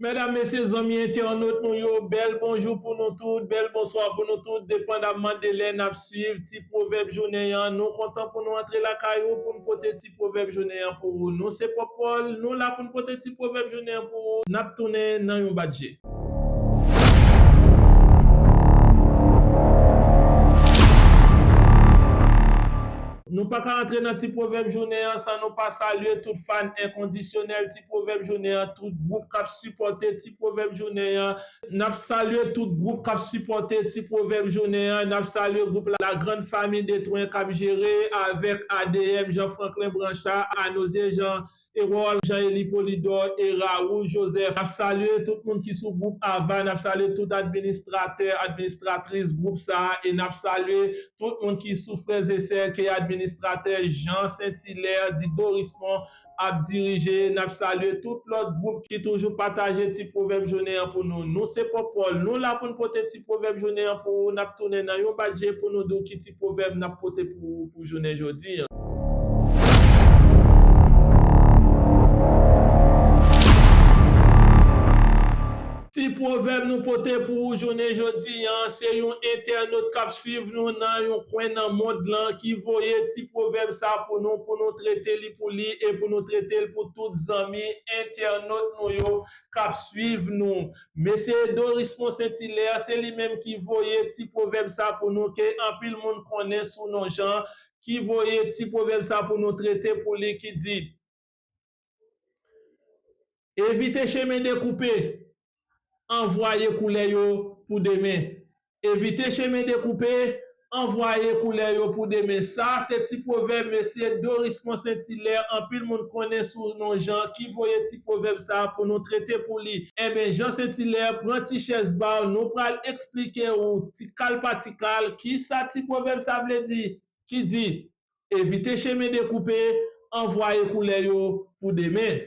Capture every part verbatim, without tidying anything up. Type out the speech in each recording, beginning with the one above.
Medam, mesye, zanmi entènot nou yo, bèl bonjou pou nou tout, bèl bonswa pou nou tout, depandamman de lè n ap swiv ti pwovèb jounen an. Nou kontan pou nou antre lakay ou pou n pote ti pwovèb jounen an pou ou. Nou se Pòpòl, nou la pou n pote ti pwovèb jounen an pou ou. N ap tounen nan yon bat je. Nou pa ka antre nan ti pwovèb jounen an san nou pa salye tout fan enkondisyonèl ti pwovèb jounen an, tout gwoup k ap sipòte ti pwovèb jounen an. N ap salye tout gwoup k ap sipòte ti pwovèb jounen an. N ap salye gwoup La Grande Famille de Twen k ap jere avèk A D M Jean Franklin Branchard, Anoze Jean Erol, Jean Élie Polidor e Raoul Joseph. N ap salye tout moun ki sou gwoup Ava, n ap salye tout administratè, administratris gwoup sa a, e n ap salye tout moun ki sou frè e sè ke administratè Jean Saint-Hilaire di Dorismond ap dirije. N ap salye tout lòt gwoup ki toujou pataje ti pwovèb jounen an pou nou. Nou se Pòpòl, nou la pou n pote ti pwovèb jounen an pou ou. N ap tounen nan yon bat je pou nou di w ki ti pwovèb n ap pote pou ou pou jounen jodi an. Ti pwovèb nou pote pou ou jounen jodi an, se yon entènot k ap swiv nou nan yon kwen nan mond lan ki voye ti pwovèb sa pou nou, pou nou trete li pou li e pou nou trete l pou tout zanmi entènot nou yo k ap swiv nou. Mesye Dorismond Saint-Hilaire, se li menm ki voye ti pwovèb sa pou nou, ke anpil moun konnen sou non Jan, ki voye ti pwovèb sa pou nou trete pou li, ki di, Evite chemen dekoupe, anvwaye koulè yo pou demen. Evite chemen dekoupe, anvwaye koulè yo pou demen. Sa se ti pwovèb mesye Dorismond Saint-Hilaire, anpil moun konnen sou non Jan, ki voye ti pwovèb sa pou nou trete pou li. Enben, Jean Saint-Hilaire, pran ti chèz ba w, nou pral eksplike ou ti kal pa ti kal kisa ti pwovèb sa vle di, ki di, Evite chemen dekoupe, anvwaye koulè yo pou demen.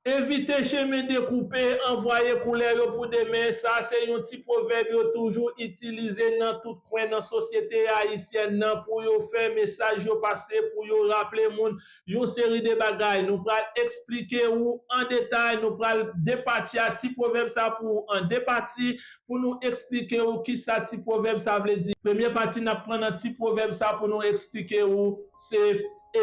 Evite chemen dekoupe, anvwaye koulè yo pou demen. Sa se yon ti pwovèb yo toujou itilize nan tout kwen nan sosyete ayisyèn nan pou yo fè mesaj yo pase, pou yo raple moun yon seri de bagay. Nou pral eksplike ou an detay, nou pral depatya ti pwovèb sa pou ou an de pati, pou nou eksplike ou kisa ti pwovèb sa vle di. Premye pati n ap pran nan ti pwovèb sa pou nou eksplike ou, se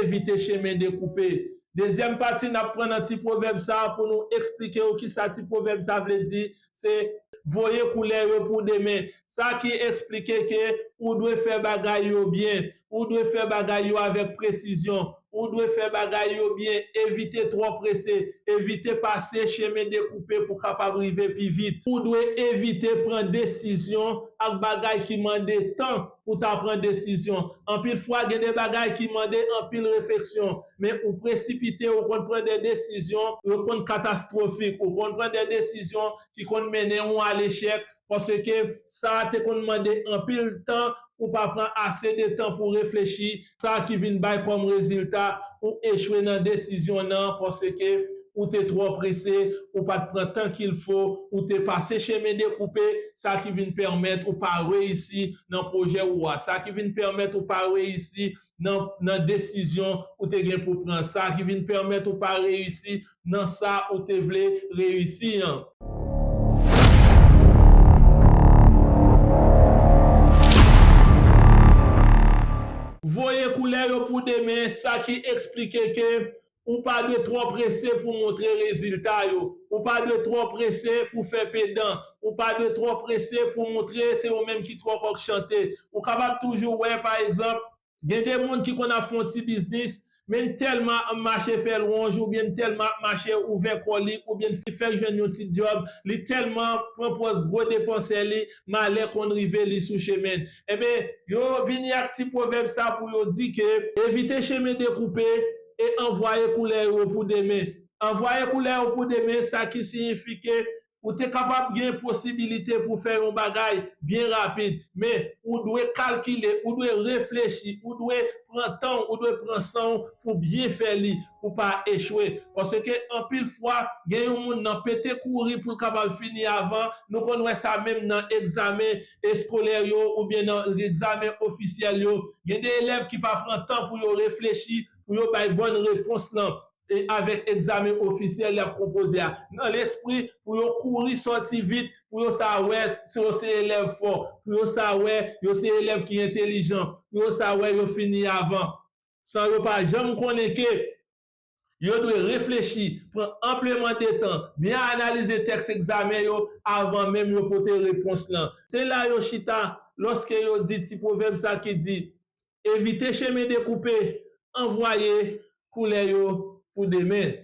evite chemen dekoupe. Dezyèm pati n ap pran nan ti pwovèb sa pou nou eksplike ou kisa ti pwovèb sa vle di, se voye koulè yo pou demen. Sa ki eksplike ke ou dwe fè bagay yo byen, ou dwe fè bagay yo avèk presizyon, ou dwe fè bagay yo byen, evite twò prese, evite pase chemen dekoupe pou kapab rive pi vit. Ou dwe evite pran desizyon ak bagay ki mande tan pou ta pran desizyon. Anpil fwa, gen de bagay ki mande anpil refleksyon, men ou presipite, ou konn pran de desizyon, yo konn katastwofik, ou konn pran de desizyon ki konn mennen ou a lechèk, paske sa a te konn mande anpil tan, ou pa pran ase de tan pou reflechi, sa ki vin bay kòm rezilta, ou echwe nan desizyon nan, paske ou te twò prese, ou pa t pran tan qu'il faut, ou te pase chemen dekoupe, sa ki vin pèmèt ou pa reyisi nan pwojè ou a, sa ki vin pèmèt ou pa reyisi nan, nan desizyon ou te gen pou pran, sa ki vin pèmèt ou pa reyisi nan sa ou te vle reyisi an. Voye koulè yo pou demen, sa ki eksplike ke ou pa dwe twò prese pou montre rezilta yo. Ou pa dwe twò prese pou fè pedan. Ou pa dwe twò prese pou montre se ou menm ki twò kòk chante. Ou kapab toujou wè, pa egzanp, gen de moun ki konn ap fè yon ti biznis, men tèlman ap mache fè lwanj, oubyen tèlman ap mache ouvè kò li, oubyen fè jwenn yon ti djòb, li tèlman pran pòz gwo depansè li, malè konn rive li sou chemen. Enben, yo vini ak ti pwovèb sa pou yo di ke evite chemen dekoupe e anvwaye koulè yo pou demen. Anvwaye koulè yo pou demen, sa ki siyifi ke ou te kapab gen posibilite pou fè yon bagay byen rapid, men ou dwe kalkile, ou dwe reflechi, ou dwe pran tan w, ou dwe pran san w pou byen fè li, pou pa echwe. Paske anpil fwa, gen yon moun nan pete kouri pou l kapab fini avan. Nou konn wè sa menm nan egzamen eskolè yo oubyen nan egzamen ofisyèl yo. Gen de elèv ki pa pran tan pou yo reflechi, pou yo bay bòn repons lan e avèk egzamen ofisyèl y ap konpoze a. Nan lespri, pou yo kouri sòti vit, pou yo sa wè si yo se elèv fò, pou yo sa wè yo se elèv ki entelijan, pou yo sa wè yo fini avan. San yo pa janm konnen ke yo dwe reflechi, pran anpleman de tan, byen analize tèks egzamen yo avan menm yo pote repons lan. Se la yo chita, lòske yo di ti pwovèb sa ki di, evite chemen dekoupe, anvwaye koulè yo pou demen.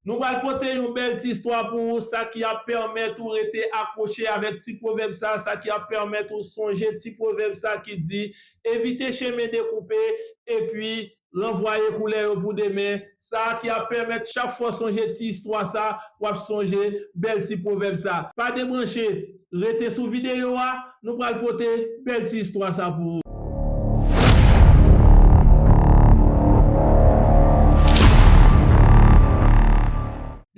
Nou pral pote yon bèl ti istwa pou ou, sa ki ap pèmèt ou rete akwoche avèk ti pwovèb sa, sa ki ap pèmèt ou sonje ti pwovèb sa ki di, evite chemen dekoupe, epi ranvwaye koulè yo pou demen. Sa ki ap pèmèt chak fwa w sonje ti istwa sa, w ap sonje bèl ti pwovèb sa. Pa debranche, rete sou videyo a, nou pral pote bèl ti istwa sa pou ou.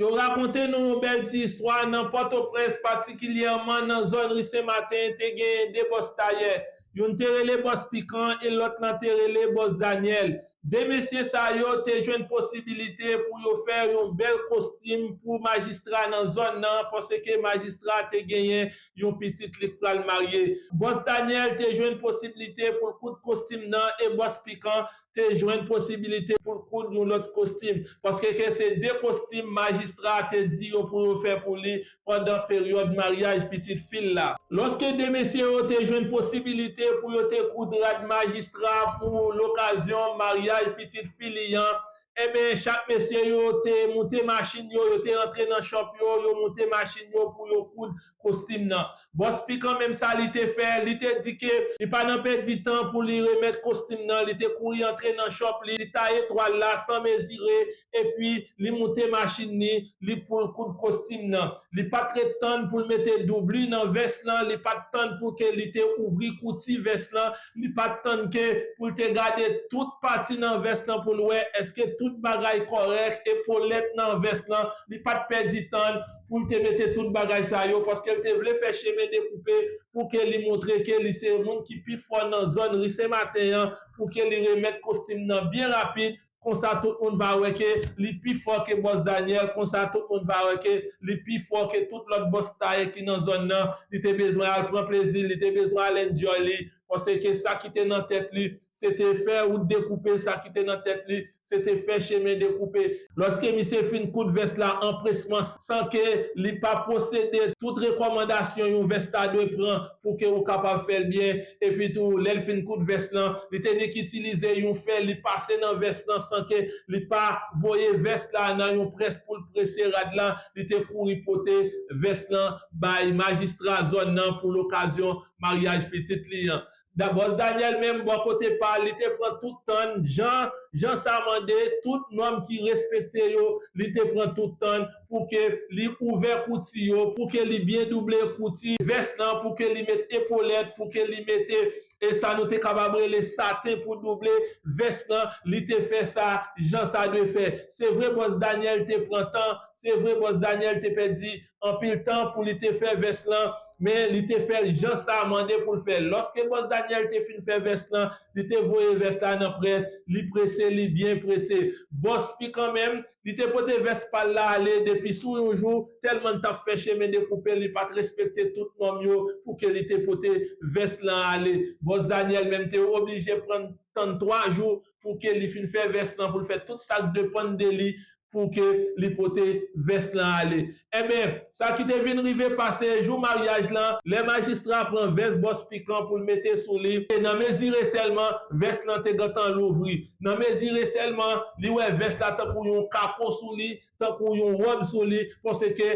Yo rakonte nou yon bèl ti istwa nan Pòtoprens, patikilyèman nan zòn ri Senmaten, te genyen de bòs tayè. Youn te rele Bòs Pikan e lòt lan te rele Bòs Danyèl. De mesye sa yo te jwenn posibilite pou yo fè yon bèl kostim pou majistra nan zòn nan, paske majistra te genyen yon pitit li k pral marye. Bòs Danyèl te jwenn posibilite pou l koud kostim nan e Bòs Pikan te jwenn posibilite pou l koud yon lòt kostim, paske ke se de kostim majistra a te di yo pou yo fè pou li pandan peryòd maryaj pitit fi l la. Lòske de mesye yo te jwenn posibilite pou yo te koud rad majistra pou lokazyon maryaj pitit fi li an, enben, chak mesye yo te moute machin yo, yo te rantre nan chòp yo, yo moute machin yo pou yo koud kostim nan. Bòs Pikan menm sa li te fè, li te di ke li pa nan pèdi tan pou li remèt kostim nan, li te kouri antre nan chòp li, li taye twal la san mezire, epi li moute machin li, li pou l koud kostim nan. Li pa t ret tann pou l mete doubli nan vès lan, li pa t tann pou ke li te ouvri kouti vès lan, li pa t tann ke pou l te gade tout pati nan vès lan pou l wè èske tout bagay kòrèk, epolèt nan vès lan, li pa t pèdi tan pou l te mete tout bagay sa yo, paske l te vle fè chemen dekoupe pou ke li montre ke li se moun ki pi fò nan zòn ri Senmaten an, pou ke li remèt kostim nan byen rapid, konsa tout moun va wè ke li pi fò ke bòs Danyèl, konsa tout moun va wè ke li pi fò ke tout lòt bòs tayè ki nan zòn nan, li te bezwen al pran plezi, li te bezwen al enjoy li, paske sa ki te nan tèt li, se te fè wout dekoupe, sa ki te nan tèt li, se te fè chemen dekoupe. Lòske misye fin koud vès la anpresman, san ke li pa posede tout rekòmandasyon yon vès ta dwe pran pou ke ou kapab fè l byen, epi tou, lè l fin koud vès lan, li te nik itilize yon fè, li pase nan vès lan san ke li pa voye vès la nan yon près pou l prese rad la, li te kouri pote vès lan bay majistra zòn nan pou lokazyon maryaj pitit li an. Da-, bòs Danyèl menm, bò kote pa l, li te pran tout tan l, jan, jan sa mande, tout nòm ki respekte yo, li te pran tout tan l pou ke li ouvè kouti yo, pou ke li byen double kouti vès lan, pou ke li met epolèt, pou ke li mete, e sa nou te kapab rele saten pou double vès lan, li te fè sa jan sa dwe fè. Se vre, bòs Danyèl te pran tan, se vre, bòs Danyèl te pèdi anpil tan pou li te fè vès lan, men li te fè l jan sa mande pou l fè. Lòske bòs Danyèl te fin fè vès lan, li te voye vès la nan près, li prese, li byen prese. Bòs Pikan menm, li te pote vès pa l la ale depi sou yon jou, tèlman l t ap fè chemen dekoupe, li pa t respekte tout nòm yo pou ke li te pote vès lan ale. Bòs Danyèl menm te oblije pran tann twa jou pou ke li fin fè vès lan, pou l fè tout sa k depann de li, pou ke li pote vès lan ale. Enben, sa ki te vin rive pase jou maryaj lan, lè majistra pran vès bòs Pikan pou l mete sou li, e nan mezire sèlman, vès lan te gentan louvri. Nan mezire sèlman, li wè vès la tankou yon kako sou li, tankou yon wòb sou li, paske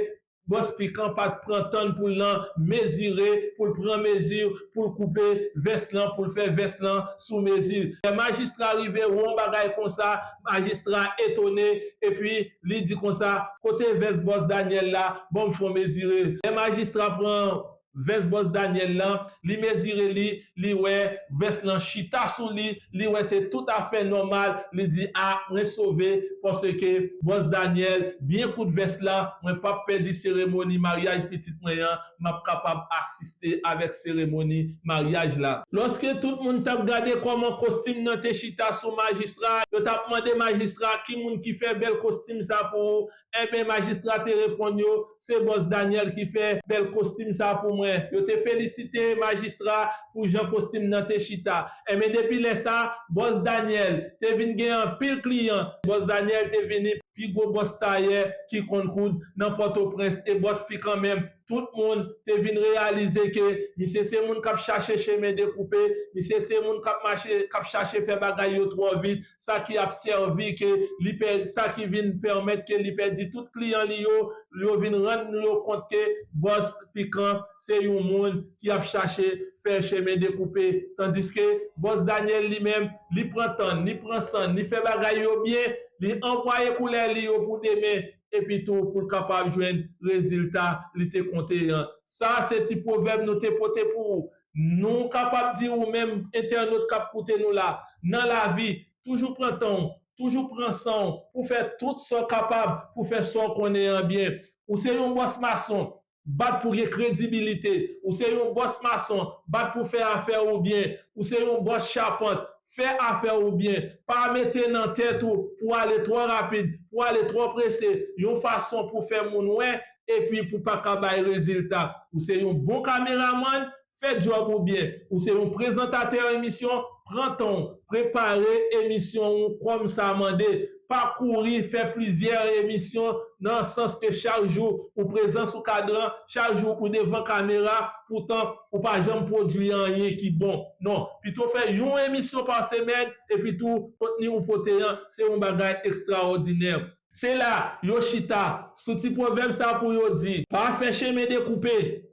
Bòs Pikan pa t pran tan pou l nan mezire, pou l pran mezi, pou l koupe vès lan, pou l fè vès lan sou mezi. Lè majistra rive wè yon bagay konsa, majistra etone, epi li di konsa, kote vès bòs Daniel la, ban m fè w mezire. Lè majistra pran vès bòs Daniel lan, li mezire li, li wè vès lan chita sou li, li wè se toutafè nòmal, li di, a, mwen sove, paske bòs Daniel byen koud vès la, mwen p ap pèdi seremoni maryaj pitit mwen an, m ap kapab asiste avèk seremoni maryaj la. Lòske tout moun t ap gade kòman kostim nan te chita sou majistra, yo t ap mande majistra ki moun ki fè bèl kostim sa pou ou, enben majistra te reponn yo, se bòs Daniel ki fè bèl kostim sa pou mwen. Yo te felisite majistra pou jan kostim nan te chita. Enben depi lè sa, bòs Daniel te vin gen anpil kliyan. Bòs Daniel te vini pi gwo bòs tayè ki konn koud nan Pòtoprens e bòs Pikan menm, tout moun te vin reyalize ke misye se moun k ap chache chemen dekoupe, misye se moun k ap mache, k ap chache fè bagay yo twò vit, sa ki ap sèvi ke li pè, sa ki vin pèmèt ke li pèdi tout kliyan li yo, yo vin rann yo kont ke bòs Pikan se yon moun ki ap chache fè chemen dekoupe, tandiske bòs Daniel li menm, li pran tan, li pran san, li fè bagay yo byen, li anvwaye koulè li yo pou demen, epi tou pou l kapab jwenn rezilta li te konte an. Sa se ti pwovèb nou te pote pou ou. Nou kapab di ou menm entènot k ap koute nou la, nan lavi, toujou pran tan w, toujou pran san w pou fè tout sa w kapab pou fè sa w konnen an byen. Ou se yon bòs mason, bat pou gen kredibilite. Ou se yon bòs mason, bat pou fè afè ou byen. Ou se yon bòs chapant, fè afè ou byen. Pa mete nan tèt ou pou ale twò rapid, pou ale twò prese, yon fason pou fè moun wè, epi pou pa ka bay rezilta. Ou se yon bon kameramann, fè djòb ou byen. Ou se yon prezantatè emisyon, pran tan w, prepare emisyon ou kòm sa mande. Pa kouri fè plizyè emisyon nan sans ke chak jou ou prezan sou kadran, chak jou ou devan kamera, poutan ou pa janm pwodui anyen ki bon. Non, pito fè yon emisyon pa semèn, epi tou kontni ou pote an se yon bagay ekstraòdinè. Se la yo chita sou ti pwovèb sa pou yo di, pa fè chemen dekoupe,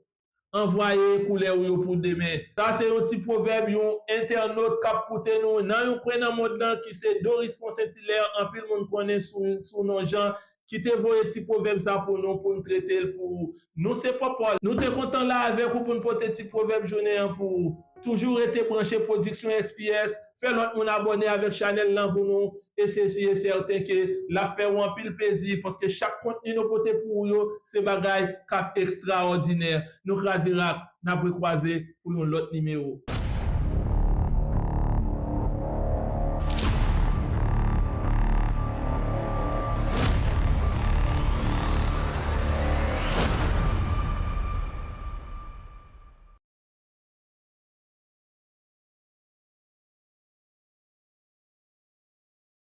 anvwaye koulè ou yo pou demen. Sa se yon ti pwovèb yon entènot k ap koute nou nan yon kwen nan mond lan ki se Doris Pon Sentilè, anpil moun konnen sou, sou non Jan, ki te voye ti pwovèb sa pou nou, pou n trete l pou ou. Nou se Pòpòl. Nou te kontan la avèk ou pou n pote ti pwovèb jounen an pou ou. Toujou rete branche Pwodiksyon S P S, fè lòt moun abòne avèk chanèl lan pou nou, e se si e sèten ke l ap fè ou anpil plezi, paske chak kontni nou pote pou ou yo, se bagay k ap ekstraòdinè. Nou kraze rak, n ap rekwaze pou yon lòt nimewo.